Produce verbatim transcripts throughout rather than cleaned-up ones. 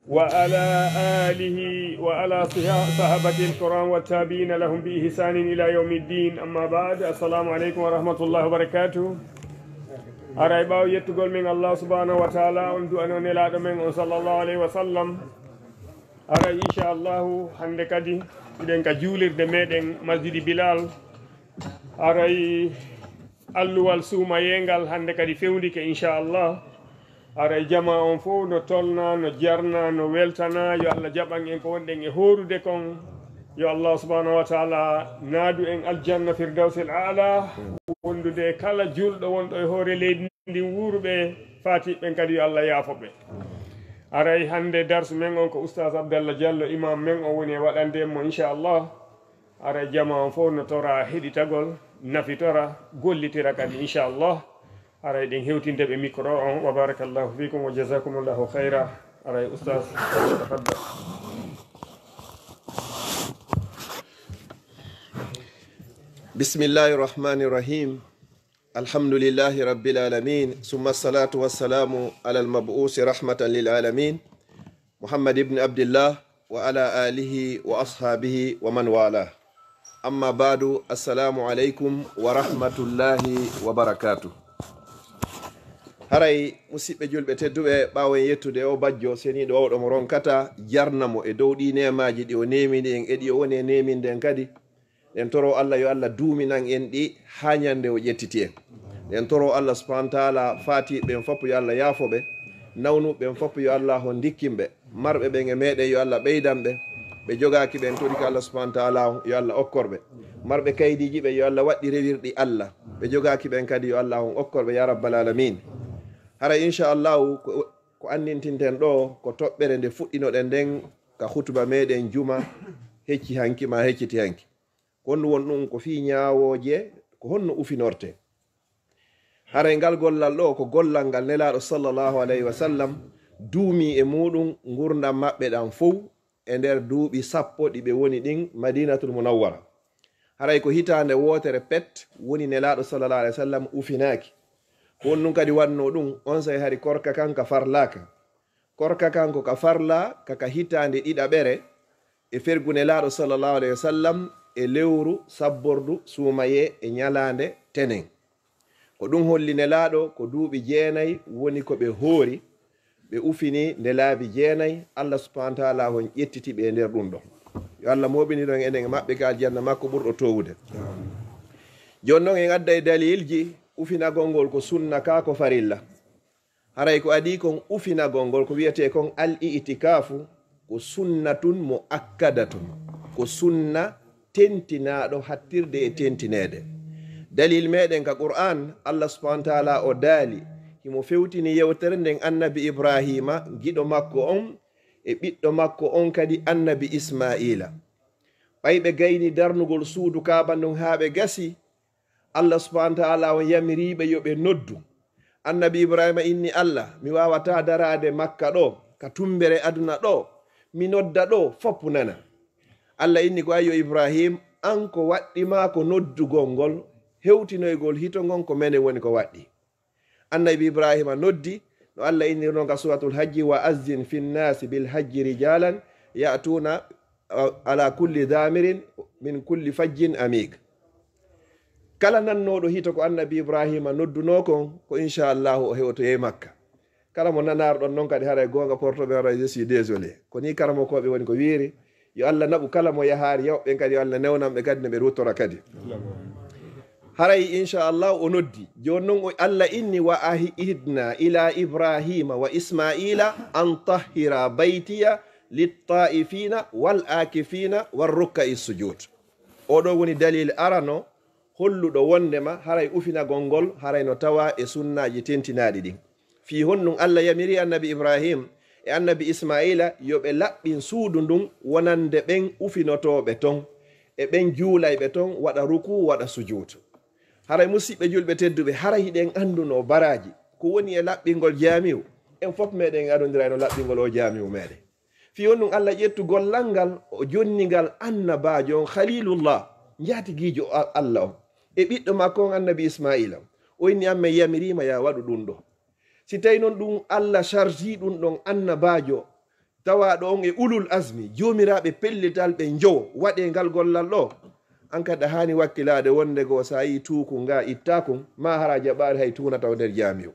وعلى آله وعلى صحا-، صحابته الكرام والتابعين لهم بإحسان إلى يوم الدين. أما بعد، السلام عليكم ورحمة الله وبركاته. Haray ɓaawo yettugol men Allah subhanahu wa ta'ala, on du'ano Nelaaɗo men on sallallahu alayhi wa sallam. Haray inchallahu hannde kadi hiɗen ka juulirde meɗen Masjidi Bilal. Haray alluwal suumayee ngal hannde kadi fewndike, inchallah. Haray jamaa on fow no tolna, no jarna, no weltana. Yo Allah jaɓan en ko wonɗen e hoorude kon. Yo Allah subhanahu wa ta'ala naadu en aljanna firdawsil a'la, wondude e kala julɗo wonɗo e hoore leydi ndin, wuuruɓe faatiɓe ɓen kadi yo Allah yaafo ɓe. Haray hannde darsu men on ko Oustaz Abdallah Diallo, imam men on woni e waɗande en mo, inchallah. Haray jamaa on fow no tora heɗitagol, nafitora, gollitira kadi, inchallah. Haray ɗen hewtinde ɓe micro on. Wa barakallahu fikum wa jazakumullahu khayra. Haray Oustaz, tafaddal. بسم الله الرحمن الرحيم. الحمد لله رب العالمين، ثم الصلاة والسلام على المبعوث رحمة للعالمين، محمد بن عبد الله، وعلى آله وأصحابه ومن والاه. أما بعد، السلام عليكم ورحمة الله وبركاته. Haray, musiɓɓe julɓe tedduɓe, ɓaawo en yettude o bajjo seniiɗo wawɗo mo ronkata, jarna mo e dow ɗii neemaaji ɗi o neemini en e ɗi o woni e neeminde en kadi, ɗen toro Allah yo Allah duuminan en ɗi haa ñande o ƴettiti en. Ɗen toro Allah subhanahu wa ta'ala, faatiiɓe ɓen fof yo Allah yaafo ɓe, nawnuɓe ɓen fof yo Allah on ndikkin ɓe, marɓe ɓen e meɗen yo Allah ɓeydan ɓe, ɓe jogaaki ɓen torike Allah subhanahu wa ta'ala on yo Allah okkor ɓe, marɓe kaydiiji ɓen yo Allah waɗɗi rewirɗi Allah, ɓe jogaaki ɓen kadi yo Allah on okkor ɓe ya rabbal alamin. Hara inchallahu ko, ko anndintinten ɗo ko toɓɓere nde fuɗɗinoɗen nden ka hutuba meɗen juma hecci hanki ma hecciti hanki. Ko honɗum woni ɗum? Ko fii ñaawooje, ko honno ufinortee. Haray ngal gollal ɗoo ko gollal ngal Nelaaɗo sallallahu alayhi wa sallam duumii e muuɗum ngurndan maɓɓe ɗan fow e nder duuɓi sappo ɗi ɓe woni ɗin Madinatul Munawwara. Haray ko hitaande wootere pet woni Nelaaɗo sallallahu alayhi wa sallam ufinaaki. Ko honɗum kadi wannoo ɗum? Onsay hari korka kan ka farlaaka. Korka kan ko ka farlaa ka ka hitaande ɗiɗaɓere e fergu Nelaaɗo sallallahu alayhi wa sallam e lewru sabbordu suumayee e ñalaande tenen. Ko ɗum holli Nelaaɗo ko duuɓi jeenay woni ko ɓe hoori, ɓe ufini nde laabi jeenay, Allah subhanahu wa ta'ala on ƴettiti ɓe e nder ɗum ɗon. Yo Allah mooɓinir en enen e maɓɓe ka aljanna makko ɓurɗo toowude. Jooni non en adday daliilji ufinagol ngol ko sunna kaa ko farilla. Haray ko adii kon ufinagol ngol, ko wi'etee kon al-i'tikaafu, ko sunnatun mu'akkadatun, ko sunna tentinaaɗo hattirde e tentineede. Dalil meɗen ka Qur'aan, Allah subhanahu wa ta'ala o daali, himo fewtini yewtere nden Annabi Ibraahiima, giɗo makko on, e ɓiɗɗo makko on kadi Annabi Ismaa'iila. Ɓay ɓe gayni darnugol suudu Kaaba ndun haa ɓe gasi, Allah subhanahu wa ta'ala on yamiriiɓe yo ɓe noddu. Annabi Ibraahiima inni Allah, mi waawataa daraade Makka ɗoo, ka tumbere aduna ɗoo, mi nodda ɗoo, foppu nana. Allah inni ko, ayyo Ibraahiim, an ko waɗɗi maa ko noddugol ngol, hewtinoygol hito ngon ko menen woni ko waɗɗi. Annabi Ibraahiima noddi, no Allah innirnoo ka Suuratul Hajji, wa azzin fin naasi bil hajji rijaalan ya'tuuna ala kulli daamirin min kulli fajjin amiik. Kala nannooɗo hito ko Annabi Ibraahiima noddunoo kon, ko inchallahu o hewotoyay Makka. Kala mo nanaaro ɗon non kadi haray goonga porto ɓe haray, je suis désolé. Ko nii karamokooɓe woni ko wiiri. Yo Allah naɓu kala mo yahaari, yawɓe ɓen kadi yo Allah newnan ɓe kadi no ɓe ruttora kadi. Haray inchallahu o noddi. Jooni non o Allah inni, wa ahidna ila Ibraahiima wa Ismaa'iila an tahhira baytiya lit-taa'ifiina wal-aakifiina war-rukka'i sujuud. Oo ɗoo woni dalil arano holluɗo wonndema haray ufinagol ngol haray no tawaa e sunnaaji tentinaaɗi ɗin. Fii honɗum Allah yamiri Annabi Ibraahiim e Annabi Ismaa'iila yo ɓe laɓɓin suudu ndun wonannde ɓen ufinotooɓe ton, e ɓen juulayɓe ton, waɗa rukuu, waɗa sujuudu. Haray musiɓɓe julɓe tedduɓe, haray hiɗen anndunoo baraaji ko woni e laɓɓingol jaamiu. En fof meɗen adondira e no laɓɓingol oo jaamiu meɗen. Fii honɗum Allah ƴetti gollal ngal, o jonni ngal annabaajo on Khaliilullah, njaatigiijo A-, Allah on, e ɓiɗɗo makko on Annabi Ismaa'iila. O inni, an men yamiriima yaa waɗu ɗum ɗoo. Si tawii non ɗum Allah chargii ɗum ɗon annabaajo, tawaaɗo on e ulul azmi, joomiraaɓe pellital ɓe njowo, waɗee ngal gollal ɗoo, an kadi a haani wakkilaade wonde goo, so a yii tuuku ngaa ittaa kun, maa hara a jaɓaali hay tuuna taw nder jaamiu.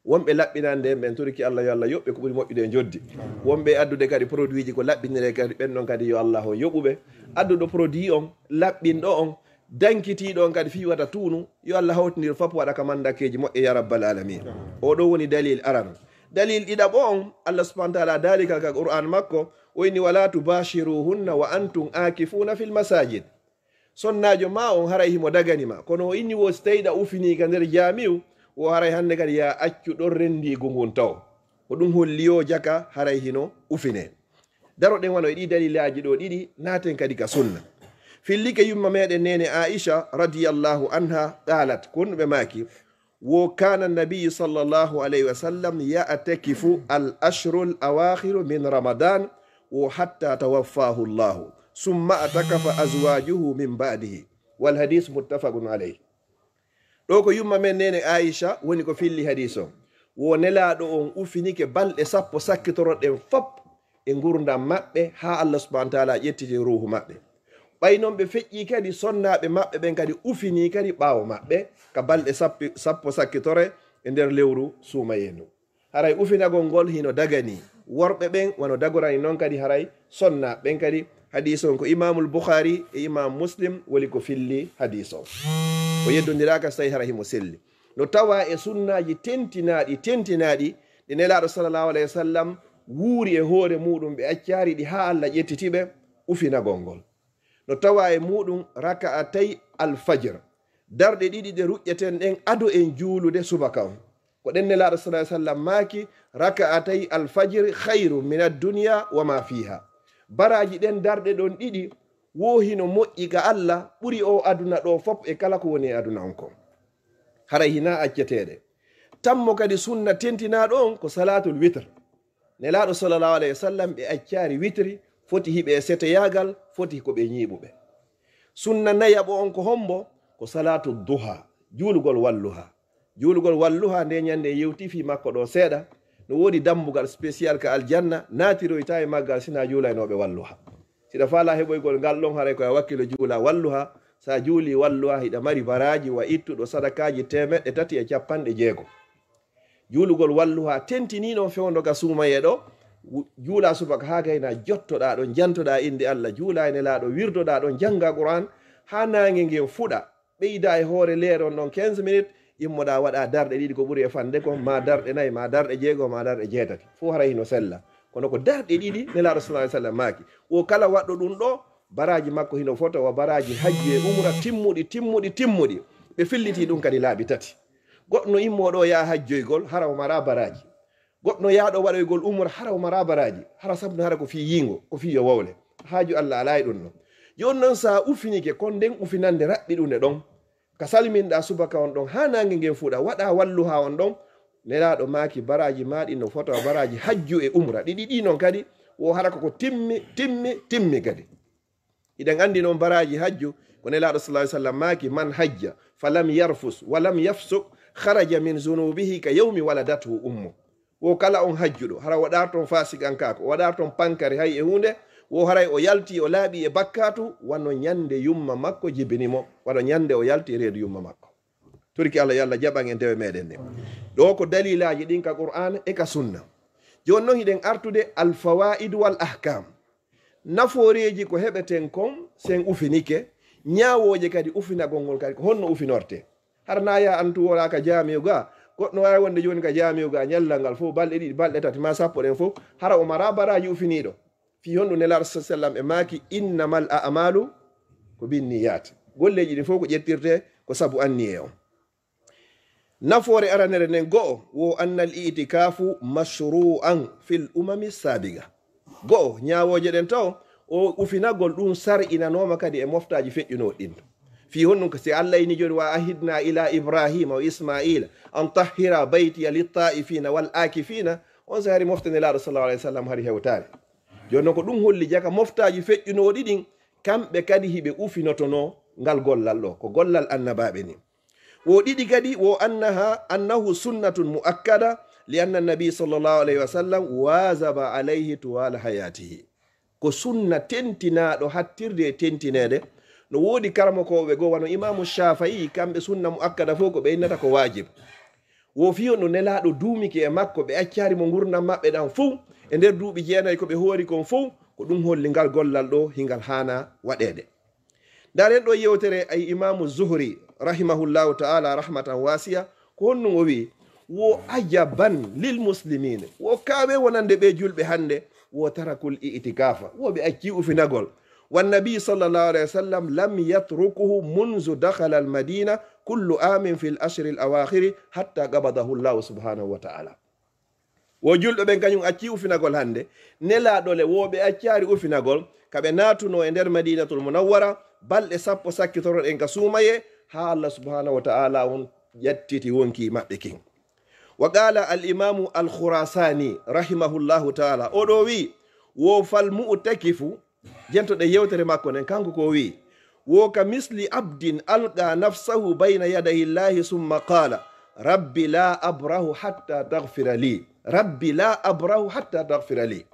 Wonɓe laɓɓinande en ɓen, turki Allah, yo Allah yoɓ ɓe ko ɓuri moƴƴude e njoddi. Wonɓe addude kadi produitji ko laɓɓiniree kadi, ɓen ɗon kadi yo Allah on yoɓu ɓe. Adduɗo produit on, laɓɓinɗo on, dankitiiɗo on kadi fii wata tuunu, yo Allah hawtindir fof waɗa ka mandakeeji moƴƴe ya rabbal alamin. O ɗoo woni dalil arano. Dalil ɗiɗaɓo on, Allah subhanahu wa ta'ala daali ka, ka Qur'an makko, o inni: "Wala tubashiruhunna wa antum akifuna fil masajid." Sonnaajo maa on haray himo dagani ma, kono o inni wo si tawii ɗa ufinii ka nder jaamiu, wo haray hannde kadi yo a accu ɗon renndiigu ngun taw. Ko ɗun holli yo jaka haray hino ufinee. Daroɗen wano e ɗii dalilaaji ɗoo ɗiɗi, naaten kadi ka sunna. Fillike yumma meɗen neene Aisha radiyallahu anha qalat, ko honɗun ɓe maaki, wo kana nabiyu sallallahu alayhi wa sallam ya'takifu al ashrul awakhiru min Ramadan, wo hatta tawaffahu Allahu, summa atakafa azwajuhu min ba'dihi. Wal hadis muttafaqun alayh. Ɗoo ko yumma men neene Aisha woni ko filli hadis on. Wo Nelaaɗo on ufinike balɗe sappo sakkitoro ɗen fop e ngurndan maɓɓe, haa Allah subhanahu wa ta'ala ƴettiti ruuhu maɓɓe. Ɓay non ɓe feƴƴii kadi, sonnaaɓe maɓɓe ɓen kadi ufinii kadi ɓaawo maɓɓe, ka balɗe sappi-, sappo sakkitore e nder lewru suumayee ndun. Haray ufinagol ngol hino daganii worɓe ɓen, wano dagorani non kadi haray sonnaaɓe ɓen kadi. Hadiis on ko Imaamul Bukhaari e Imaam Muslim woni ko filli hadiis on. O yeddondiraaka so tawii hara himo selli. No tawaa e sunnaaji tentinaaɗi, tentinaaɗi, ɗi Nelaaɗo sallallahu alayhi wa sallam wuuri e hoore muuɗum, ɓe accaali ɗi haa Allah ƴettiti ɓe, ufinagol ngol. No tawaa e muuɗum raka'atay alfajr, darɗe ɗiɗi ɗe ruƴƴeten ɗen ado en juulude subaka on. Ko ɗen Nelaaɗo sallallahu alayhi wa sallam maaki, "Raka'atay alfajri khayrun min ad-dunya wa ma fiha." Baraaji ɗen darɗe ɗon ɗiɗi, wo hino moƴƴi ka Allah, ɓuri oo aduna ɗoo fof e kala ko woni e aduna on kon. Haray hinaa acceteeɗe. Tammo kadi sunna tentinaaɗo on ko salaatul witr. Nelaaɗo sallallahu alayhi wa sallam ɓe accaali witri, foti hiɓe e seteyaagal, foti ko ɓe ñiiɓuɓe. Sunna nayaɓo on ko hombo? Ko salaatu duha, juulugol walluha. Juulugol walluha nde ñande en yewti fii makko ɗoo seeɗa. No woodi dambugal spécial ka aljanna, naatiroytaa e maggal sinaa juulaynooɓe walluha. Si ɗa faalaa heɓoygol ngal ɗon, haray ko a wakkilo juula walluha. Sa juuli walluha, hiɗa mari baraaji wa ittuɗo sadakaaji teemeɗɗe tati e capanɗe jeego. Juulugol walluha tentinii non fewndo ka suumayee ɗoo, wu-, juulaa subaka haa gayna, jottoɗaa ɗon, jantoɗaa innde Allah, juulaa e Nelaaɗo, wirdoɗaa ɗon, janngaa Qur'aan, haa naange ngen fuɗa, ɓeydaa e hoore leere on ɗon quinze minutes, immoɗaa waɗaa darɗe ɗiɗi ko ɓuri e fande kon, maa darɗe nayi, maa darɗe jeego, maa darɗe jeetati. Fow haray hino sella. Kono ko darɗe ɗiɗi Nelaaɗo sallallahu alaihi wasallam maaki. Wo kala waɗɗo ɗum ɗoo, baraaji makko hino fota wa baraaji hajju e umra timmuɗi, timmuɗi, timmuɗi. Ɓe fillitii ɗum kadi laabi tati. Goɗɗo no immoo ɗoo yaha hajjoygol, hara o maraa baraaji. Goɗɗo no yaha ɗoo waɗoygol umra, hara o maraa baraaji. Hara sabu no hara ko fii yiingo, ko fii yo wowle. Haaju Allah alaa e ɗum ɗoo. Jooni non, sa ufinike kon nden ufinande raɓɓiɗunde ɗon, ka salminɗaa subaka on ɗon, haa naange ngen fuɗa, waɗaa walluha on ɗon, Nelaaɗo maaki baraaji maa ɗin no fota wa baraaji hajju e umra. Ɗiɗi ɗii non kadi, wo hara ko ko timmi, timmi, timmi kadi. Hiɗen anndi non baraaji hajju, ko Nelaaɗo sallallahu alaihi wasallam maaki, "Man hajja, falam yarfus, walam yafsuk, kharaja min zunubihi ka yawmi waladathu ummu." Wo kala on hajjuɗo, hara waɗaali ton faasikankaaku, waɗaali ton pankari hay e huunde, wo haray o yaltii, o laaɓii e bakkaatu, wano ñande yumma makko jibini mo, wano ñande o yalti e reedu yumma makko. Turki Allah, yo Allah jaɓan en dewe meɗen ɗen. Ɗoo ko dalilaaji ɗin ka Qur'aana e ka Sunna. Jooni non hiɗen artude al-fawaa'idu wal ahkaam. Nafooreeji ko heɓeten kon, si en ufinike, ñaawooje kadi ufinagol ngol kadi, ko honno ufinortee? Hara na yaha an tun wona ka jaamiu ga, goɗɗo waawi wonde jooni ka jaamiu ga, ñallal ngal fow, balɗe ɗiɗi, balɗe tati, maa sappo ɗen fow, hara o maraa baraaji ufiniiɗo. Fii honɗun Nelaaɗo sallallahu alaihi wasallam e maaki, "Innamal a'malu ko binniyat." Golleeji ɗin fow ko ƴettirtee ko sabu anniyee on. Nafoore aranere nden go'o, wo annal i'tikaafu mashru'an fil umami sabiga. Go'o, ñaawooje ɗen taw, o ufinagol ɗun sar'inanooma kadi e moftaaji feƴƴunooɗi ɗin. Fii honɗun ka si Allah inni jooni, "Wa ahidna ila Ibrahima wa Ismaila an tahhira baytiya lit-ta'ifina wal akifina," on saa'i hari mofte Nelaaɗo sallallahu alaihi wasallam hari hewtaali. Jooni non ko ɗun holli jaka moftaaji feƴƴunooɗi ɗin, kamɓe kadi hiɓe ufinotonoo ngal gollal ɗoo, ko gollal annabaaɓe ni. Wo ɗiɗi kadi, wo annaha, annahu sunnatun mu'akkada, لأن النبي صلى الله عليه وسلم واظب عليه طوال حياته. Ko sunna tentinaaɗo hattirde e tentineede. No woodi karamokooɓe goo, wano Imaamu Shaafi'i, kamɓe sunna mu'akkada fow ko ɓe innata ko waajib. Wo fii on no Nelaaɗo duumike e makko, ɓe accaali mo ngurndan maɓɓe ɗan fow, e nder duuɓi jeenay ko ɓe hoori kon fow, ko ɗun holli ngal gollal ɗoo hingal haanaa waɗeede. Ndaaren ɗoo yewtere ay Imaamu Zuhri, rahimahullahu ta'ala rahmatan wasi'a, ko honɗun o wi'i? Wo ajaban lil muslimin, wo kaawe wonande ɓee julɓe hannde, wo tarakul i'tikafa, wo ɓe accii ufinagol. والنبي صلى الله عليه وسلم لم يتركه منذ دخل المدينة كل عام في العشر الأواخر حتى قبضه الله سبحانه وتعالى. Wo julɓe ɓen kañun accii ufinagol hannde, Nelaaɗo le wo ɓe accaali ufinagol, ka ɓe naatunoo e nder Madiinatul Munawwara, balɗe sappo sakkitoro ɗen ka suumayee, haa Allah subhanahu wa ta'ala on ƴattiti wonkii maɓɓe kin. وقال الإمام الخراساني رحمه الله تعالى, o ɗoo wi'i, wo فالمعتكف, Jentoɗen yewtere makko nden, kanko ko o wi'i, وكمثل عبد ألقى نفسه بين يدي الله ثم قال: رب لا أبرح حتى تغفر لي، رب لا أبرح حتى تغفر لي.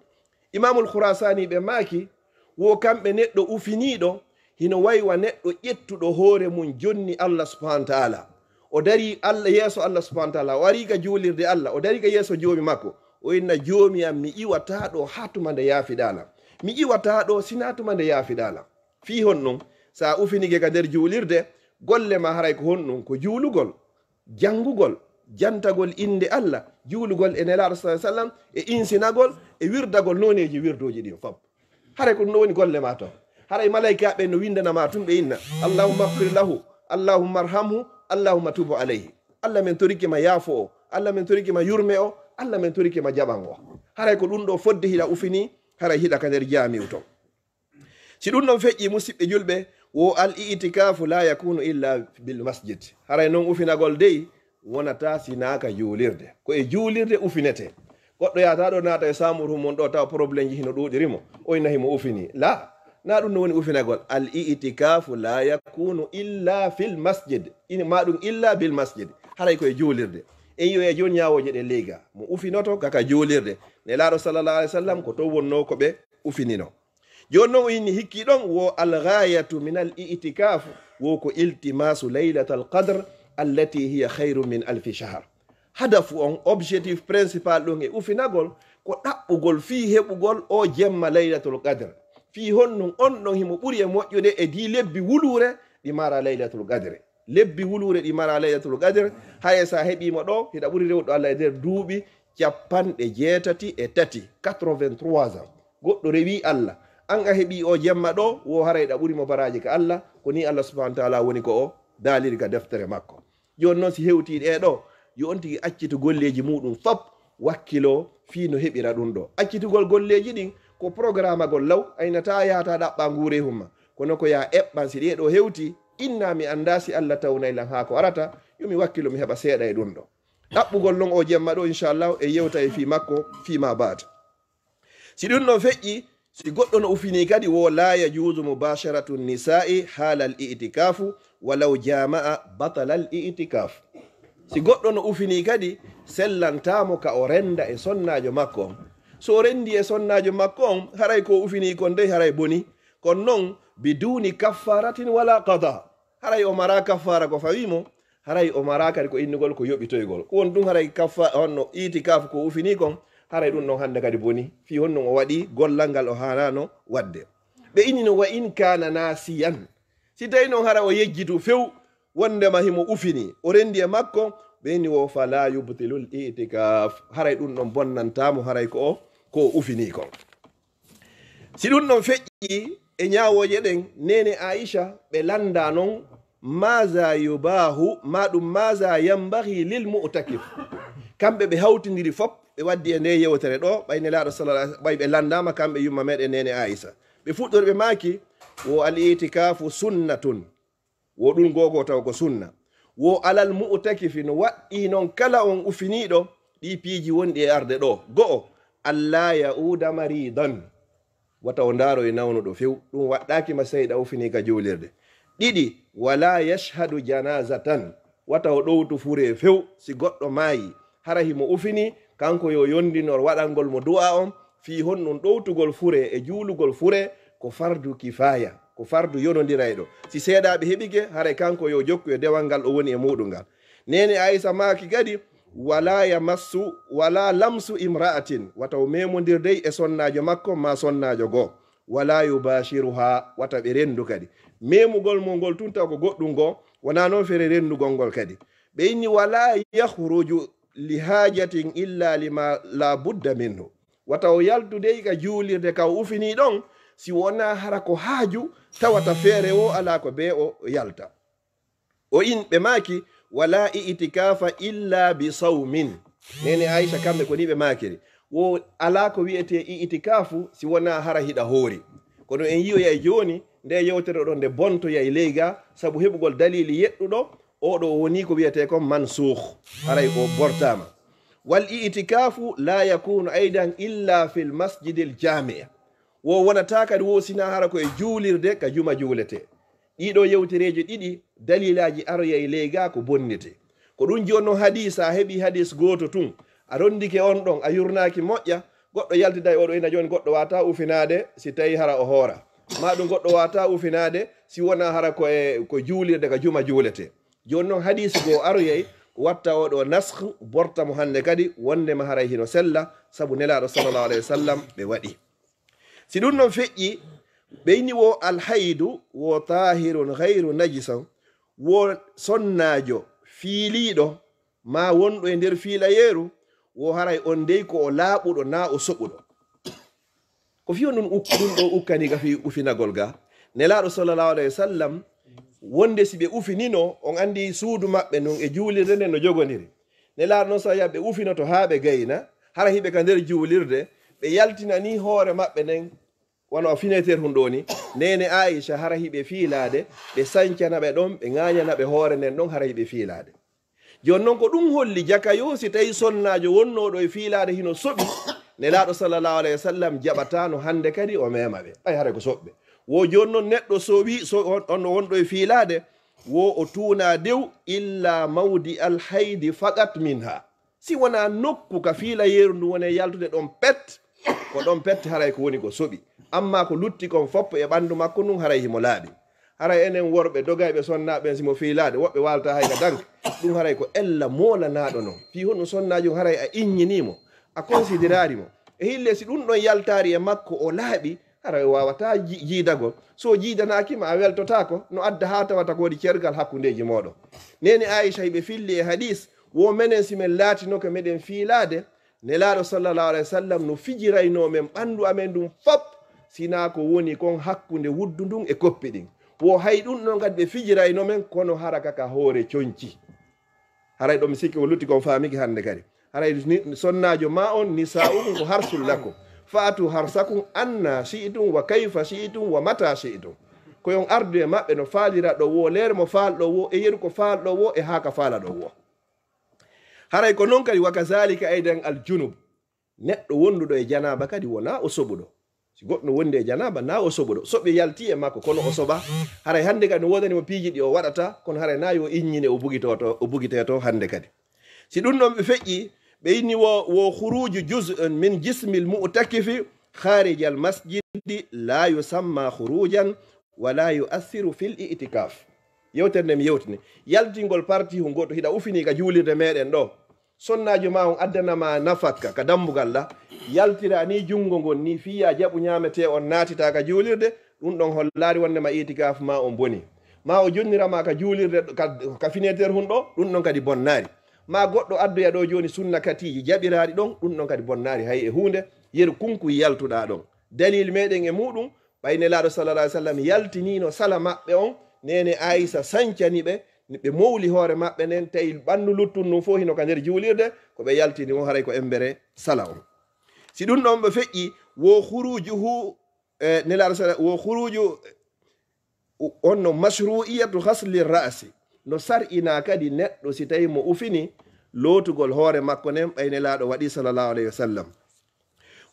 Imaamul Khurasani ɓe maaki, wo kamɓe neɗɗo ufiniiɗo, hino wayi wa neɗɗo ƴettuɗo hoore mun jonni Allah subhanahu wa ta'ala. O darii Allah, yeeso Allah subhanahu wa ta'ala, o arii ka juulirde Allah, o darii ka yeeso Joomi makko, o inna, "Joomi am, mi iwataa ɗoo haa tuma nde yaafiɗaa lan. Mi iwataa ɗoo sinaa tuma nde yaafiɗaa lan." Fii honɗun? Si a ufinike ka nder juulirde, golle maa haray ko honɗun? Ko juulugol, janngugol, jantagol innde Allah, juulugol e Nelaaɗo sallallaahu alayhi wa sallam, e insinagol, e wirdagol nooneeji wirdooji ɗin fow. Haray ko ɗun ɗon woni golle maa ton. Haray malaykaaɓe no winndana maa tun, ɓe inna, "Allahumma ighfir lahu, Allahumma arhamhu, Allahumma tub alayhi." Allah, men torike ma yaafo o. Allah, men torike ma yurme o. Allah, men torike ma jaɓan o. Haray ko ɗun ɗoo fodde hiɗa ufini, haray hiɗa ka nder jaami'u ton. Si ɗun ɗon feƴƴii, musiɓɓe julɓe, wo al i'tikaafu laa yakuunu illaa bil masjid. Haray non ufinagol dey, wonataa sinaa ka juulirde. Ko e juulirde ufinetee. Goɗɗo yahataa ɗoo naata e saamuru mun ɗoo, tawa problemji hino ɗuuɗiri mo, o inna himo ufini. Laa, naa ɗun no woni ufinagol. Al i'tikaafu laa yakuunu illaa fil masjid. Ina maa ɗun illaa bil masjid. Haray ko e juulirde. En yi'oya jooni ñaawooje ɗen ley ga. Mo ufinoto ka ka juulirde. Nelaaɗo sallallaahu alayhi wa sallam ko ton wonnoo ko ɓe ufinino. Jooni non o inni hikkii ɗon, wo al ghaayatu min al i'tikaafu, wo ko iltimaasu laylatal qadr, allati hiya khayrun min alfi shahr. Hadafu on, objectif principal ɗon e ufinagol, ko ɗaɓɓugol fii heɓugol o jemma laylatul qadr. Fii honɗun? On ɗon himo ɓuri e moƴƴude e dii lebbi wuluure ɗi mara laylatul qadr. Lebbi wuluure ɗi mara laylatul qadr, haye si a heɓii mo ɗoo, hiɗa ɓuri rewude Allah e nder duuɓi capanɗe jeetati e tati, quatre-vingt-trois ans. Goɗɗo rewii Allah, an a heɓii o jemma ɗoo, wo haray hiɗa ɓuri mo baraaji ka Allah, ko nii Allah subhanahu wa ta'ala woni ko o daaliri ka deftere makko. Jooni non si hewtii ɗee ɗoo, yo on tigi accitu golleeji muuɗun fow, wakkiloo fii no heɓira ɗun ɗoo. Accitugol golleeji ɗin ko programmagol law, a innataa yahataa ɗaɓɓaa nguurehun maa. Kono ko yaa eɓɓan, si ɗee ɗoo hewtii, inna mi anndaa si Allah tawnay lan haa ko arata, yo mi wakkilo mi heɓa seeɗa e ɗun ɗoo. Ɗaɓɓugol non o jemma ɗoo, inshallah, e yewta e fii makko, fii ma baata. Si ɗun ɗon feƴƴii, si goɗɗo no ufinii kadi, wo laa yajuuzu mubaasharatu nisaa'i haalal i'tikaafu walaw jaama'a batalal i'tikaaf. Si goɗɗo no ufinii kadi, sellantaa mo ka o renda e sonnaajo makko on. So o rendii e sonnaajo makko on, haray ko o ufinii kon dey, haray bonii. Kono non, biduuni kaffaaratin walaa qadaa. Haray o maraa kaffaara ko fawii mo, haray o maraa kadi ko innugol ko yoɓitoygol. Ko woni ɗun haray kaffa-, honno itikaafu ko ufinii kon, haray ɗun ɗon hannde kadi bonii. Fii honɗun o waɗii gollal ngal o haanaano waɗde. Ɓe inni non, "Wa in kaana naasiyan." Si tawii non hara o yejjitu few, wondema himo ufinii, o rendi e makko, ɓe inni wo, "Falaa yubtilul i'tikaaf." Haray ɗun ɗon bonnantaa mo, haray ko o, ko o ufinii kon. Si ɗun ɗon feƴƴii e ñaawooje ɗen, neene Aisha, ɓe lanndaa non, "Maaza yubaahu, maa ɗun maaza yambaghi lil mu'takif?" Kamɓe ɓe hawtindiri fow, ɓe waddi e ndee yewtere ɗoo, ɓay Nelaaɗo sallallaahu alayhi, ɓay ɓe lanndaama kamɓe yumma meɗen neene Aisha. Ɓe fuɗɗori ɓe maaki, wo al i'tikaafu sunnatun. Wo ɗun googoo taw ko sunna. Wo alal mu'takifi, no waɗɗii non kala on ufiniiɗo, ɗii piiji wonɗi e arde ɗoo. Go'o, allaa ya'uuda mariidan. Wata o ndaaro e nawnuɗo few. Ɗun waɗɗaaki ma sey ɗa ufinii ka juulirde. Ɗiɗi, walaa yashhadu janaazatan. Wata o ɗowtu furee few. Si goɗɗo maayii, hara himo ufini, kanko yo yondinor waɗangol mo du'a on, fii honɗun ɗowtugol fure e juulugol fure ko fardu kifaaya, ko fardu yonondirayɗo. Si seeɗaaɓe heɓike, haray kanko yo jokku e dewal ngal o woni e muuɗum ngal. Neene Aisha maaki kadi, "Wala yamassu, wala lamsu imra'atin," wata o memondir dey e sonnaajo makko maa sonnaajo goo. "Wala yubashiruha," wata ɓe rendu kadi. Memugol mo ngol tun taw ko goɗɗum goo, wonaa non fere rendugol ngol kadi. Ɓe inni, "Wala yakhruju li hajatin illa lima la budda minhu." Wata o yaltu dey ka juulirde ka o ufinii ɗon, si wonaa hara ko haaju tawata feere woo alaa ko bee o yalta. O in ɓe maaki, "Wala i'tikafa illa bi sawmin." Neene Aisha kamɓe ko ni ɓe maakiri. Wo alaa ko wi'etee i'tikafu si wonaa hara hiɗa hoori. Kono en yi'oyay jooni, nde yewtere ɗon nde bontoyay ley gaa, sabu heɓugol daliili yeɗɗuɗo, oo ɗoo o wonii ko wi'etee kon mansuukh. Haray o bortaama. "Wal i'tikafu la yakunu aidan illa fil masjidil jami'a." Wo wonataa kadi wo sinaa hara ko e juulirde ka juma juuletee. Ɗii ɗoo yewtereeji ɗiɗi, daliilaaji aroyay ley gaa ko bonnitee. Ko ɗun jooni non hadis, a heɓii hadis gooto tun, a rondike on ɗon, a yurnaaki moƴƴa, goɗɗo yaltiday oo ɗoo ina jooni goɗɗo waawataa ufinaade si tawii hara o hoora. Maa ɗun goɗɗo waawataa ufinaade si wonaa hara ko e, ko juulirde ka juma juuletee. Jooni non hadis goo aroyay, watta oo ɗoo naskh, borta mo hannde kadi, wonndema haray hino sella, sabu Nelaaɗo sallallahu alayhi wa sallam ɓe waɗi. Si ɗun non feƴƴii, ɓe inni wo alhaydu wo taahirun ghayru najisan, wo sonnaajo fiiliiɗo maa wonɗo e nder fiilayeeru, wo haray on dey ko o laaɓuɗo naa o soɓuɗo. Ko fii honɗun uk-, ɗun ɗoo ukkanii ka fii ufinagol gaa? Nelaaɗo sallallahu alayhi wa sallam, wonde si ɓe ufinino, on anndi suudu maɓɓe ndun e juulirde nden no jogondiri. Nelaaɗo non, so ɓe ufinoto haa ɓe gayna, hara hiɓe ka nder juulirde, ɓe yaltinanii hoore maɓɓe nden, wano fineeter hun ɗoo ni, neene Aisha hara hiɓe fiilaade, ɓe sancana ɓe ɗon, ɓe ŋaaɲana ɓe hoore nden ɗon, hara hiɓe fiilaade. Jooni non ko ɗun holli jaka yo si tawii sonnaajo wonnooɗo e fiilaade hino soɓi, Nelaaɗo sallallahu alayhi wa sallam jaɓataano hannde kadi o meema ɓe. Ɓay haray ko soɓɓe. Wo jooni non neɗɗo sowi, so on, on wonɗo e fiilaade, wo o tuunaa dew illa mawdi alhaydi faqat minha. Si wonaa nokku ka fiilayeeru ndun woni e yaltude ɗon pet, ko ɗon pet haray ko woni ko soɓi. Ammaa ko lutti kon fof e ɓanndu makko ndun haray himo laaɓi. Haray enen worɓe dogayɓe sonnaaɓe ɓen si mo fiilaade, woɓɓe waalta hay ka danka. Ɗun haray ko ella moolanaaɗo non. Fii honɗun sonnaajo on haray a inñinii mo, a konsideraali mo. E hillee si ɗun ɗon yaltaari e makko o laaɓi, haray o waawataa ji-, jiidagol. So o jiidanaaki ma a weltotaako, no adda haa tawata ko waɗi cergal hakkundeeji mooɗon. Neene Aisha hiɓe filli e hadis, wo menen si men laatinoke meɗen fiilaade, Nelaaɗo sallallahu alayhi wa sallam no fijiraynoo men ɓanndu amen ndun fof, sinaa ko woni kon hakkunde wuddu ndun e koppi ɗin. Wo hay ɗun ɗon kadi ɓe fijiraynoo men, kono hara ka ka hoore conci. Haray ɗon mi sikki ko lutti kon faamiki hannde kadi. Haray ni, sonnaajo maa on, nisaa'ukum ko harsul lakum. Fa'tu harsakum anna shi'tum wa kayfa shi'tum wa mata shi'tum. Ko yo on ardu e maɓɓe no faaliraɗon wo, leere mo faalɗon wo, e yeru ko faalɗon wo, e haa ka faalaɗon wo. Haray ko non kadi, wa kazalika aydan al junub. Neɗɗo wonduɗo e janaaba kadi wonaa o soɓuɗo. Si goɗɗo wondi e janaaba, naa o soɓuɗo. Soɓe yalti e makko, kono o soɓa. Haray hannde kadi no woodani mo piiji ɗi o waɗata, kono haray naa yo inñine o bugitoto, o bugiteto hannde kadi. Si ɗun ɗon ɓe feƴƴi, ɓe inni wo, wo khuruju juz'un min jismil mu'takifi kharijal masjidi la yusamma khurujan wa la yu'assiru fil i'tikaf. Yewtere nde mi yewtini, yaltingol parti hun goɗɗo hiɗa ufini ka juulirde meɗen ɗo. Sonnaajo maa on addana ma nafakka ka dambugal la, yaltira ni junngo ngon ni fii yaa jaɓu ñaametee on naatita ka juulirde, ɗun ɗon hollaali wonde ma itikaafu maa on boni. Maa o jonnira ma ka juulirde ka, ka fineeter hun ɗo, ɗun ɗon kadi bonnaari. Maa goɗɗo addoya ɗo jooni sunna katiiji jaɓiraaɗi ɗon, ɗun ɗon kadi bonnaari hay e huunde, yeru kunkuy yaltuɗaa ɗon. Dalil meɗen e muɗum, ɓay Nelaaɗo sallallahu alaihi wasallam yaltiniino sala maɓɓe on, neene Aisha sancani ɓe, ɓe mowli hoore maɓɓe nden, tawi ɓandu luttun ndun fof hino ka nder juulirde, ko ɓe yaltini on haray ko embere sala on. Si ɗun ɗon ɓe feƴƴi, wo khurujuhu, eh, Nelaaɗo sala-, wo khuruju, on no mashru'iyatu ghasli ra'si, no sar'inaa kadi neɗɗo si tawi mo ufini lootugol hoore makko nden, ɓay Nelaaɗo waɗi sallallahu alaihi wasallam.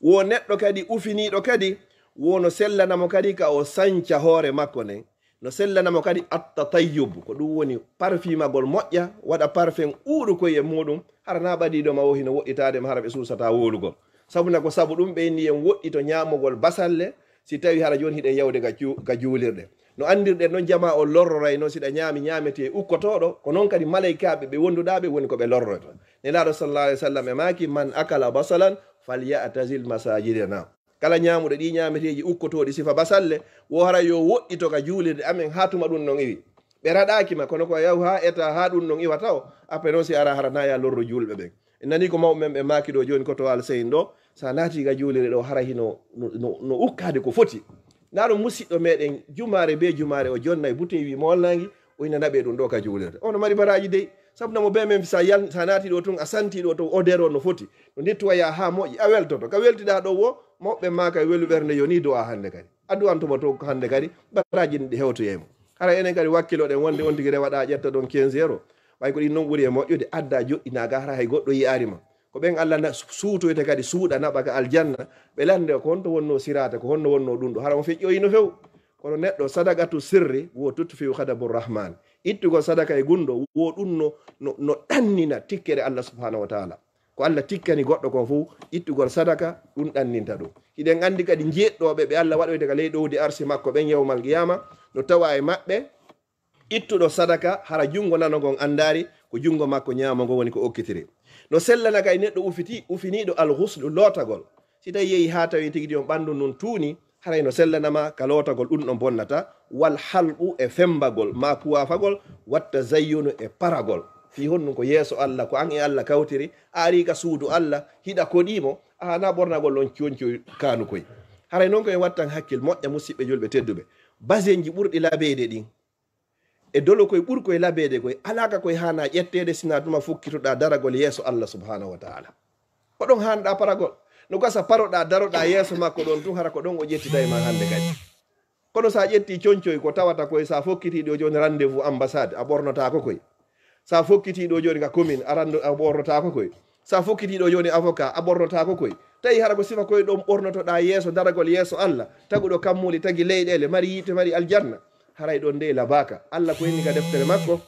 Wo neɗɗo kadi ufiniiɗo kadi, wo no sellana mo kadi ka o sanca hoore makko nden. No sellana mo kadi at-tatayyub, ko ɗun woni parfimagol moƴƴa, waɗa parfum uuɗukoy e muɗum, Hara na ɓadiiɗo ma o hino woɗɗitaade ma, hara ɓe suusataa wowlugol. Sabu na ko sabu ɗum ɓe inni en woɗɗito ñaamugol basalle, si tawi hara jooni hiɗen yawde ka cu-, ka juulirɗe. No anndirɗen non jamaa on lorroray non si ɗa ñaami ñaametee ukkotooɗo, ko non kadi malaykaaɓe ɓe wonduɗaa ɓe woni ko ɓe lorroyto. Nelaaɗo sallallahu alaihi wasallam e maaki, "Man akala basalan falyatazil masajidana." Kala ñaamuɗo ɗii ñaameteeji ukkotooɗi sifa basalle, wo hara yo woɗɗito ka juulirde amen haa tuma ɗum non iwi. Ɓe raɗaaki ma, kono ko yahu haa eta haa ɗum non iwa taw, après non si ara hara na ya lorro juulɓe ɓen. En nani ko mawɓe men ɓe maaki ɗo jooni ko to Alseyin ɗo, sa naati ka juulirde ɗo hara hino no, no, no ukkaade ko foti. Ndaa ɗum musiɗɗo meɗen, jumaare be jumaare o jonnay buteyi wi moolnaangi, o ina naɓe ɗum ɗo ka juulirde. Ono mari baraaji dey, sabu namo be men sa yal-, sa naati ɗo tun, a santi ɗo to odeur on no foti. No nettoya haa moƴƴi, a weltoto. Ka weltiɗaa ɗo wo, mawɓe maaka e welu ɓernde yo ni du'a hannde kadi. A du'anto mo to hannde kadi, baraaji ɗin ɗi hewtoyay mo. Hara enen kadi wakkiloɗen wonde on tigi rewaɗa ƴetta ɗon quinze euros. Ɓay ko ɗin non ɓuri e moƴƴude, adda joɗɗinaa ga hara hay goɗɗo yi'aari ma. Ko ɓen Allah na-, suutoyta kadi suuɗa naɓa ka aljanna, ɓe lande ko honto wonno sirata, ko honno wonno ɗum ɗo. Hara on feƴƴoyi no few. Kono neɗɗo sadaqatu sirri wo tutfi'u ghadabu rahman. Ittugol sadaka e gunɗo wo ɗum no, no, no ɗannina tikkere Allah subhanahu wa ta'ala. Ko Allah tikkani goɗɗo kon fow, ittugol sadaka, ɗum ɗanninta ɗum. Hiɗen anndi kadi jeeɗɗooɓe ɓe Allah waɗoyta ka ley ɗowdi arsi makko ɓen yawmal qiyama, no tawa e maɓɓe ittuɗo sadaka, hara junngo nano ngon anndaari ko junngo makko ñaamo ngon woni ko okkitiri. No sellana kay neɗɗo ufiti-, ufiniiɗo al-ghuslu, lootagol. Si tawi yehi haa tawi tigi on ɓanndu ndun tuuni, haray no sellanama ka lootagol ɗun ɗon bonnata, wal halqu e fembagol, maa kuwaafagol, wat tazayyunu e paragol. Fii honɗun ko yeeso Allah, ko an e Allah kawtiri, a ari ka suudu Allah, hiɗa koɗii mo, a haanaa ɓornagol on concoy kaanukoy. Haray non ko en wattan hakkil moƴƴa, musiɓɓe julɓe tedduɓe. Basenji ɓurɗi labeede ɗin, e dolokoy ɓurkoy labeede koy, alaa ka koy haanaa ƴetteede, sinaa tuma fokkitoɗaa daragol yeeso Allah subhanahu wa ta'ala. Ko ɗon haanɗaa paragol. No gasa paroɗaa, daroɗaa yeeso makko ɗon tun, hara ko ɗon o ƴettitay ma hannde kadi. Kono sa ƴetti concoy ko tawata koy, sa fokkiti ɗo jooni rendez-vous ambassade, a ɓornotaako koy. Sa fokkiti ɗo jooni ka commune, a rando-, a ɓornotaako koy. Sa fokkiti ɗo jooni avocat, a ɓornotaako koy. Tawi hara ko sifa koy ɗon ɓornotoɗaa yeeso daragol yeeso Allah, taguɗo kammuuli, tagi leyɗeele, mari yiite, mari aljanna. Haray ɗon dey labaaka. Allah ko inni ka deftere makko,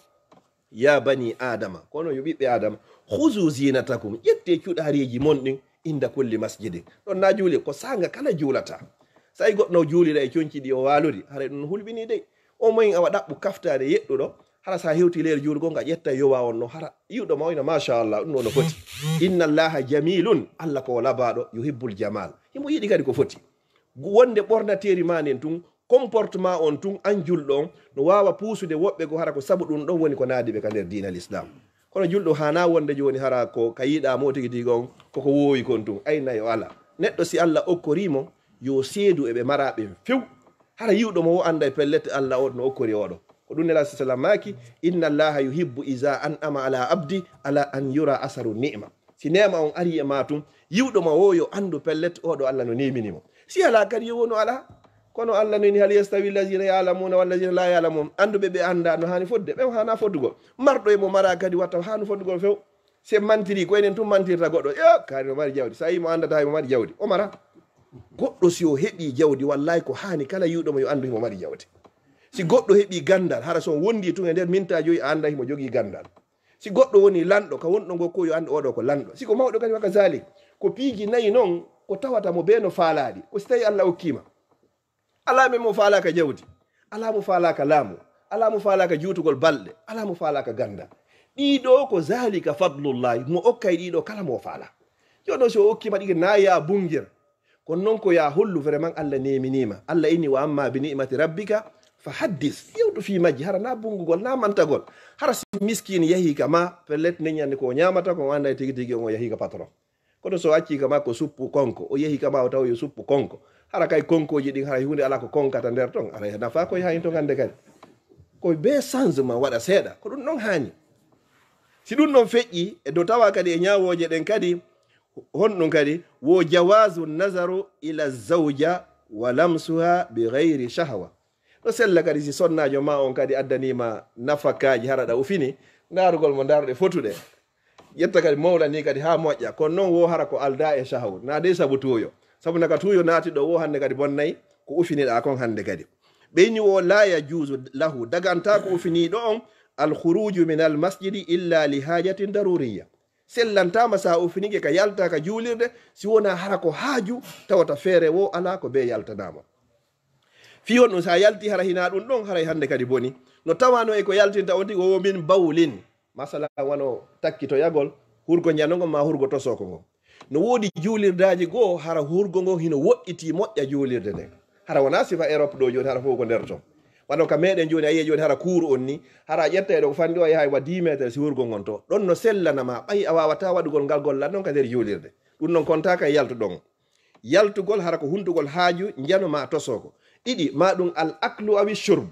"Ya bani Adama," kono yo ɓiɓɓe Adama, "khuzu zinatakum," ƴettee cuɗaareeji mon ɗin, "inda kulli masjidin." Ɗon na juuli, ko saanga kala juulata. Sa yi goɗɗo no juulira e conci ɗi o waalori, haray ɗum no hulɓinii dey. O moyen awa ɗaɓɓu kaftaare yeɗɗuɗo, hara sa hewti leer juulgol nga ƴetta yowa on no hara. Yi'uɗo ma o ina, "Machallah, ɗum no, no foti." "Inna Allaha jamilun," Allah ko o labaaɗo, "yuhibbul jamal." Himo yiɗi kadi ko foti. Wonde ɓornateeri ma nden tun, comportement on tun, an julɗo on, no waawa puusude woɓɓe goo hara ko sabu ɗum ɗon woni ko naadi ɓe ka nder diina l'islam. Kono julɗo haanaa wonde jooni hara ko ka yiɗaa mo tigi tigi on, koko woowi kon tun, ay nayo alaa. Neɗɗo si Allah okkorii mo, yo seedu e ɓe maraa ɓen few. Hara yi'uɗo mo o annday pellet Allah on no okkori oɗo. Ko ɗum Nelaaɗo sallam maaki, "Inna Allaha yuhibbu iza an'ama ala abdi ala an yura asaru ni'ma." Si neema on arii e maa tun, yi'uɗo ma o yo anndu pellet oɗo Allah no neemini mo. Si alaa kadi yo wonu alaa. Kono Allah no inni, "Hal yastawi allazina ya'lamuna wallazina la ya'lamun?" Annduɓe ɓe anndaa no haani fodde, ɓen haanaa fodugol. Marɗo e mo maraa kadi wata haanu fodugol few. Si en mantiri, ko enen tun mantirta goɗɗo. Yo, kaari no mari jawdi. Sa yii mo anndataa mo mari jawdi, o mara. Goɗɗo si o heɓii jawdi, wallahi ko haani kala yi'uɗo mo yo anndu himo mari jawdi. Si goɗɗo heɓii ganndal, hara so on wondi tun e nder minta joyi, a annday himo jogii ganndal. Si goɗɗo woni lanɗo, ka wonɗo ngo ko yo anndu oɗo ko lanɗo. Si ko mawɗo kadi, wa kazalik. Ko piiji nayi non, ko tawata mo bee no faalaaɗi. Ko si tawi Allah okkii ma. Alaa men mo faalaaka jawdi, alaa mo faalaaka laamu, alaa mo faalaaka juutugol balɗe, alaa mo faalaaka ganndal. Ɗii ɗoo ko zalika fadlullahi, mo okkay ɗii ɗoo kala mo faalaa. Jooni non si o okkii ma ɗi na ya bungir, kono non ko ya hollu vraiment Allah neeminii ma. Allah inni, "Wa amma bi ni'mati rabbika fa haddis." Yewtu fii majji, hara na bungugol, na mantagol. Hara si miskiin yahii ka ma, pellet neññande ko o ñaamata, ko o annday tigi tigi on o yahii ka patron. Kono so o accii ka makko suppu konko, o yehi ka ma o tawa yo suppu konko. Hara kay konkooji ɗin, hara huunde alaa ko konkata nder ton. Hara e nafaa koye hayin ton hannde kadi. Ko bee changement waɗa seeɗa. Ko ɗum ɗon haani. Si ɗum ɗon feƴƴi, e do tawa kadi e ñaawooje ɗen kadi, honɗum kadi, wo jawazu nazaru ila zawja wa lamsuha bi ghayri shahwa. No sella kadi si sonnaajo ma on kadi addanii ma nafakaaji hara ɗa ufini, ndaarugol mo ndaarɗe fotuɗe. Ƴetta kadi mawla ni kadi haa moƴƴa. Kono non wo hara ko aldaa e shahaw. Na dey sabu tuuyo. Sabu na ka tuuyo naati ɗo wo hannde kadi bonnay ko ufiniɗaa kon hannde kadi. Ɓeyni wo la yajuzu lahu, dagantaa ko ufiniiɗo on, al khuruju min al masjidi illa li hajatin daruriyya. Sellantaama si a ufinike ka yalta ka juulirde, si wonaa hara ko haaju tawata feere woo alaa ko bee yaltanaama. Fii honɗun si a yalti hara hinaa ɗun ɗon, haray hannde kadi boni. No tawaano e ko yaltinta on tigi wo min bawlin. Masalan, wano takkitoyagol, hurgo njano ngon maa hurgo tosooko ngon. No woodi juulirdaaji goo hara hurgo ngon hino woɗɗitii moƴƴa juulirde nden. Hara wonaa sifa Erop ɗoo jooni, hara fow ko nder ton. Wano ka meɗen jooni, a yi'ay jooni hara kuuru on ni, hara a ƴettay ɗoo ko fanɗi o, a yahay wa dix mètres si hurgo ngon to. Ɗon no sellana ma, ɓay a waawataa waɗugol ngal gollal non ka nder juulirde. Ɗun non kontaaka e yaltu ɗon. Yaltugol hara ko huntugol haaju njano maa tosooko. Ɗiɗi, maa ɗun al aklu awi shurb.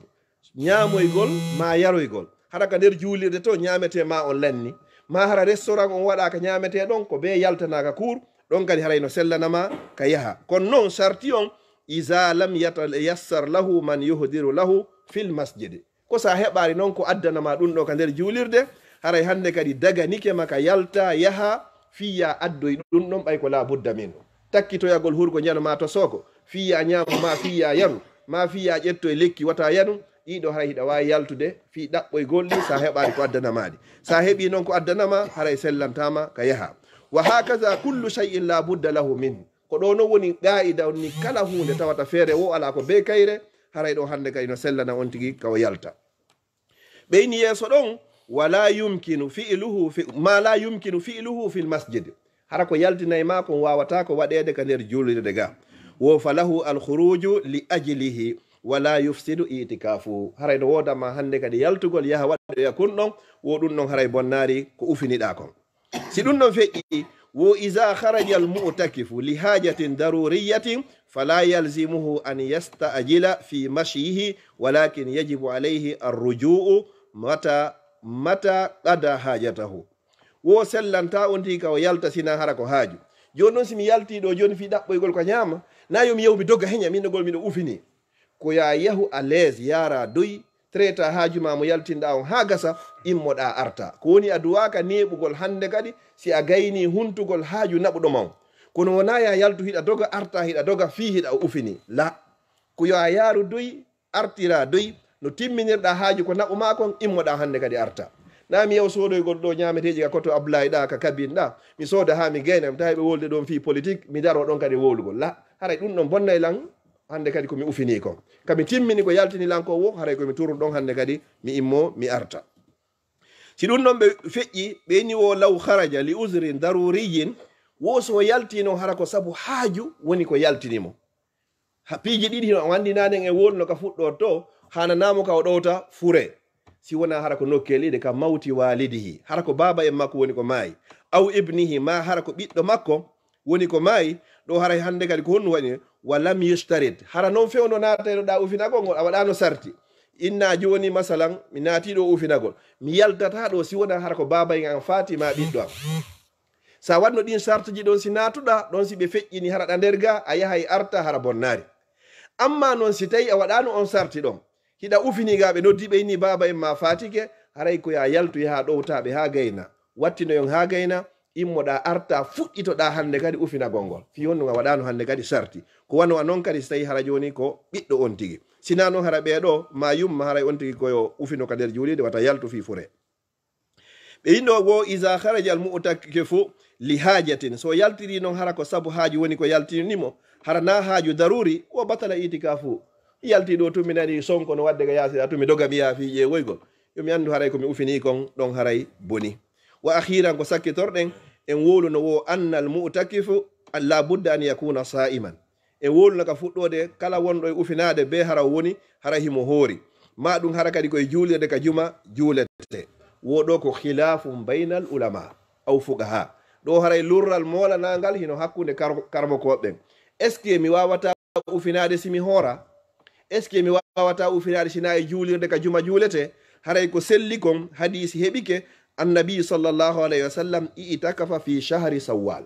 Ñaamoygol maa yaroygol. Hara ka nder juulirde to ñaametee maa on lanni. Maa hara restaurant on waɗaa ka ñaametee ɗon, ko bee yaltanaa ka kuur, ɗon kadi haray no sellana maa ka yaha. Kono non sarti on, iza lam yatayassar lahu man yuhdiru lahu fil masjidi. Ko si a heɓaali non ko addana maa ɗun ɗoo ka nder juulirde, haray hannde kadi daganike ma ka yalta yaha fii yo a addoy ɗun ɗon ɓay ko laa budda min. Takkitoyagol hurgo njano maa tosooko, fii yo a ñaamu maa fii yo a yaru, maa fii yo a ƴettoy lekki wata yanu, ɗii ɗoo haray hiɗa waawi yaltude fii ɗaɓɓoygol ɗi si a heɓaali ko addana maa ɗi. Si a heɓii non ko addana maa, haray sellantaa ma ka yaha. Wa hakaza kullu shay'in laa budda lahu minhu. Ko ɗoo non woni qaa'ida on ni, kala huunde tawata feere woo alaa ko bee kayre, haray ɗoo hannde kadi no sellana on tigi ka o yalta. Ɓe inni yeeso ɗon, wala yumkinu fi'luhu fi, ma la yumkinu fi'luhu fil masjid. Hara ko yaltinay maa kon waawataa ko waɗeede ka nder juulirde ga. Wo falahu al khuruju li ajlihi, wala yufsidu itikafuhu. Haray no wooda ma hannde kadi yaltugol yaha waɗoya kun ɗon, wo ɗun ɗon haray bonnaari ko ufiniɗaa kon. Si ɗun ɗon feƴƴi, wo iza kharaja al mu'takifu li hajatin daruriyatin, fala yalzimuhu an yasta'jila fi mashyihi, walakin yajibu alayhi ar ruju'u mata, mata qada hajatahu. Wo sellantaa on tigi ka o yalta sinaa hara ko haaju. Jooni non si mi yaltii ɗoo jooni fii ɗaɓɓoygol ko ñaama, naa yo mi yahu mi doga heña, min ɗoo gol miɗo ufini. Ko yo a yahu à l'aise, yaaraa doy, traitaa haaju maa mo yaltinɗaa on haa gasa, immoɗaa artaa. Ko woni a duwaaka neeɓugol hannde kadi, si a gaynii huntugol haaju naɓuɗo ma on. Kono wonaa yo a yaltu hiɗa doga, artaa hiɗa doga, fii hiɗa ufini. La. Ko yo a yaaru doy, artiraa doy, no timminirɗaa haaju ko naɓu maa kon, immoɗaa hannde kadi artaa. Naa mi yahu soodoygol ɗoo ñaameteeji ka koto Ablaay ɗaa, ka kabin ɗaa, mi sooda haa mi gayna, mi tawa ɓe wowlude ɗon fii politik, mi daroo ɗon kadi wowlugol. La, haray ɗun ɗon bonnay lan, hannde kadi ko mi ufinii kon. Ka mi timmini ko yaltini lan kon wo, haray ko mi turru ɗon hannde kadi, mi immoo, mi arta. Si ɗun ɗon ɓe feƴƴi, ɓe inni wo law kharaja li uzrin daruriyyin, wo si o yaltii non hara ko sabu haaju woni ko yaltini mo. Ha, piiji ɗiɗi hino anndinaaɗen e wowluno ka fuɗɗortoo, haananaa mo ka o ɗowta fure. Si wonaa hara ko nokkee ɗiɗi ka mawti waalidihi, hara ko baaba en makko woni ko maayi, aw ibnihi, maa hara ko ɓiɗɗo makko woni ko maayi, ɗoo haray hannde kadi ko honɗun waɗi? Wa lam yushtarit. Hara non fewndo naataynoɗaa ufinagol ngol, a waɗaano sarti. Inna jooni, masalan, mi naatii ɗoo ufinagol. Mi yaltataa ɗoo si wonaa hara ko baaba en an faati maa ɓiɗɗo an. Si a waɗno ɗin sartuji ɗon, si naatuɗaa ɗon, si ɓe feƴƴini hara ɗa nder ga, a yahay arta hara bonnaari. Ammaa non si tawii a waɗaano on sarti ɗon, hiɗa ufini ga, ɓe noddi ɓe inni baaba en maa faatike, haray ko yo a yaltu yahaa ɗowtaa ɓe haa gayna. Wattinoyon haa gayna, immoɗaa artaa, fuɗɗitoɗaa hannde kadi ufinagol ngol. Fii honɗun a waɗaano hannde kadi sarti. Ko wano a non kadi si tawii hara jooni ko ɓiɗɗo on tigi. Si naa non hara ɓee ɗoo, maa yumma haray on tigi ko yo ufino ka nder juulirde, wata yaltu fii fure. Ɓe inni wo iza kharaja al mu'takifu li hajatin. So yaltirii non hara ko sabu haaju woni ko yaltini mo, hara naa haaju daruri, wo batala itikafu. Yaltii ɗoo tun mi nanii sonko no waɗde ga yaasi ɗaa tun mi doga mi yaha fii ƴeewoygol. Yo mi anndu haray ko mi ufinii kon ɗon haray boni. Wa akhiran ko sakkitorɗen, en wowluno wo anna al mu'takifu la budda an yakuna sa'iman. E wowluno ka fuɗɗoode, kala wonɗo e ufinaade bee hara o woni, hara himo hoori. Maa ɗun hara kadi ko e juulirde ka juma juuletee. Wo ɗoo ko khilafun baynal ulama, aw fuqaha. Ɗoo haray lurral moolanaangal hino hakkunde kar-, karamokooɓe ɓen. Est-ce que mi waawataa ufinaade si mi hoora? Est-ce que mi waawataa ufinaade si naa e juulirde ka juma juuletee? Haray ko selli kon, hadiisi heɓike, Annabi sallallahu alayhi wa sallam i'takafa fi shahri Sawwal.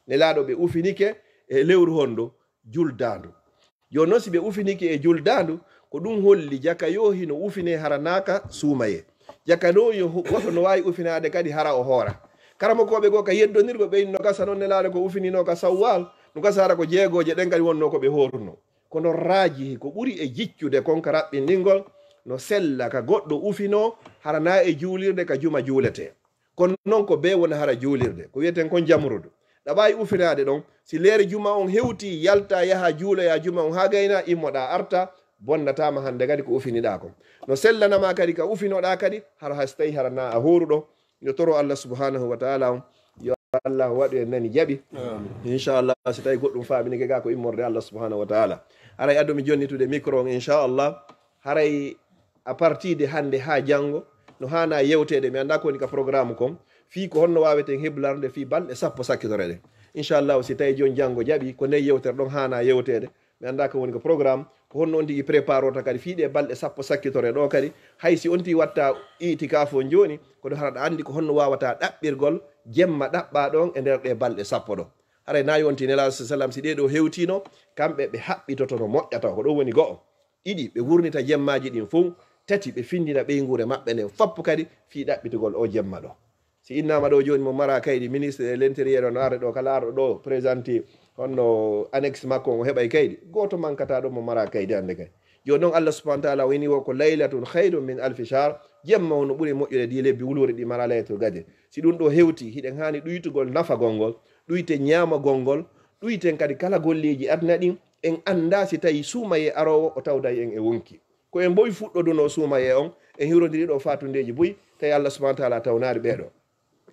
Nelaaɗo ɓe ufinike e lewru hondu? Juldaandu. Jooni non, si ɓe ufinike e juldaandu, ko ɗun holli jaka yoo hino ufinee hara naa ka suumayee. Jaka non yo hu-, goɗɗo no waawi ufinaade kadi hara o hoora. Karamokooɓe goo ka yeddondirgol ɓe inni no gasa non Nelaaɗo ko ufininoo ka Sawwal, no gasa hara ko jeegooje ɗen kadi wonnoo ko ɓe hoorunoo. Kono raajihi ko ɓuri e jiccude kon ka raɓɓinɗingol, no sella ka goɗɗo ufinoo hara naa e juulirde ka juma juuletee. Kono non ko bee woni hara juulirde. Ko wi'eten kon jamrudu. Ɗaɓaayi ufinaade ɗon. Si leere juma on hewtii, yaltaa yahaa juuloyaa juma on haa gaynaa, immoɗaa artaa, bonnataama hannde kadi ko ufiniɗaa kon. No sellanama kadi ka ufinoɗaa kadi, hara hay so tawii hara naa a hooruɗo, yo toro Allah subhanahu wa ta'ala on, yo Allah waɗu en nani jaɓi. Inchallah, si tawii goɗɗum faaminike ga ko immorde Allah subhanahu wa ta'ala. Haray ado mi jonnitude micro on, inchallah. Haray à partir de hannde haa janngo, no haanaa yewteede, mi anndaa ko woni ka programme kon, fii ko honno waaweten heblarde fii balɗe sappo sakkitore ɗen. Inchallah, si tawii jon janngo jaɓi, ko nden yewtere ɗon haanaa yewteede. Mi anndaa ko woni ko programme, ko honno on tigi préparorta kadi fii ɗee balɗe sappo sakkitore ɗoo kadi, hay si on tigi watta itikaafu on jooni, kono hara ɗa anndi ko honno waawata ɗaɓɓirgol jemma ɗaɓɓaaɗo on e nder ɗee balɗe sappo ɗoo. Haray naa yo on tigi Nelaaɗo sallam, si ɗee ɗoo hewtiino, kamɓe ɓe haɓɓitoto no moƴƴata, ko ɗum woni go'o. Ɗiɗi, ɓe wurnita jemmaaji ɗin fow. Tati, ɓe findina ɓeynguure maɓɓe nden foppu kadi fii ɗaɓɓitugol oo jemma ɗoo. Si innaama ɗoo jooni mo maraa kaydi, ministre de l'intérieur on arde ɗoo, kala arɗo ɗoo présenté honno annexe makko on, o heɓay kaydi. Gooto mankataa ɗoo mo maraa kaydi hannde kay. Jooni non Allah subhanahu wa ta'ala o inni wo ko laylatun khayrun min alfi shahr, jemma on no ɓuri moƴƴude dii lebbi wuluure ɗi maraa laylatul qadr. Si ɗum ɗoo hewtii, hiɗen haani ɗuytugol nafagol ngol, ɗuyten ñaamagol ngol, ɗuyten kadi kala golleeji aduna ɗin, en anndaa si tawii suumayee aroowo o tawday en e wonki. Ko en boy fuɗɗodunoo suumayee on, en hiwrondiri ɗoo faatundeeji buy, tawi Allah subhanahu wa ta'ala tawnaali ɓee ɗoo.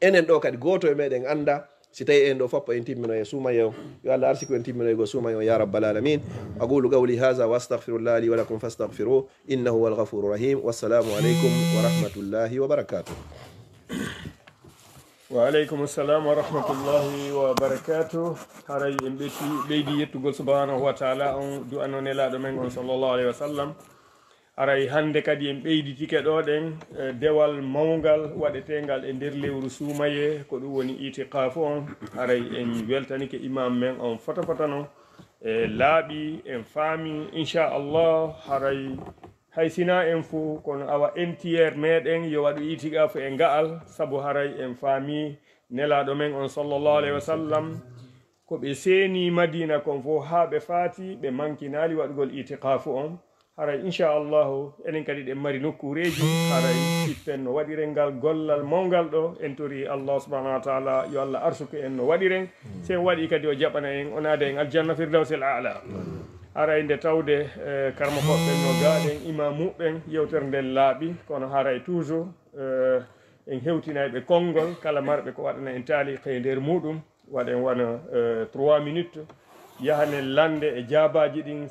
Enen ɗoo kadi gooto e meɗen anndaa si tawii en ɗoo fof en timminoyee suumayee on. Yo Allah arsiku en timminoygol suumayee on, ya rabbal alamin. أقول قولي هذا وأستغفر الله لي ولكم فاستغفروه إنه هو الغفور الرحيم. والسلام عليكم ورحمة الله وبركاته. Wa aleykum salam wa rahmatullahi wa barakatuh. Haray en ɓetti, ɓeydi yettugol subhanahu wa ta'ala on, du'ano Nelaaɗo men on sallallahu alayhi wa sallam. Haray hannde kadi en ɓeyditike ɗoo ɗen, eh, dewal mawngal waɗeteengal e nder lewru suumayee, ko ɗum woni itikaafu on. Haray en weltanike imam men on fota fota non. E laaɓi, en faami, inchallah, haray hay sinaa en fow, kono awa en tiers meɗen yo waɗu itikaafu e nga'al, sabu haray en faami Nelaaɗo men on sallallahu alayhi wa sallam, ko ɓe seeni Madina kon fow haa ɓe faati, ɓe mankinaali waɗugol itikaafu on. Haray inchallahu, enen kadi ɗen mari nokkuureeji, haray sippen no waɗiren ngal gollal mawngal ɗoo, en torii Allah subhanahu wa ta'ala yo Allah arsuku en no waɗiren. Si en waɗii kadi o jaɓana en, o naada en aljanna firdawsil a'la. Haray nde tawde, eh, karmokooɓe ɓen no gaa ɗen, imaamuɓe ɓen, yewtere nden laaɓi, kono haray toujours, eh, en hewtinay ɓe konngol, kala marɓe ko waɗana en taaliqa e nder muɗum, waɗen wano, eh, trois minutes, yahanen lannde e jaabaaji ɗin.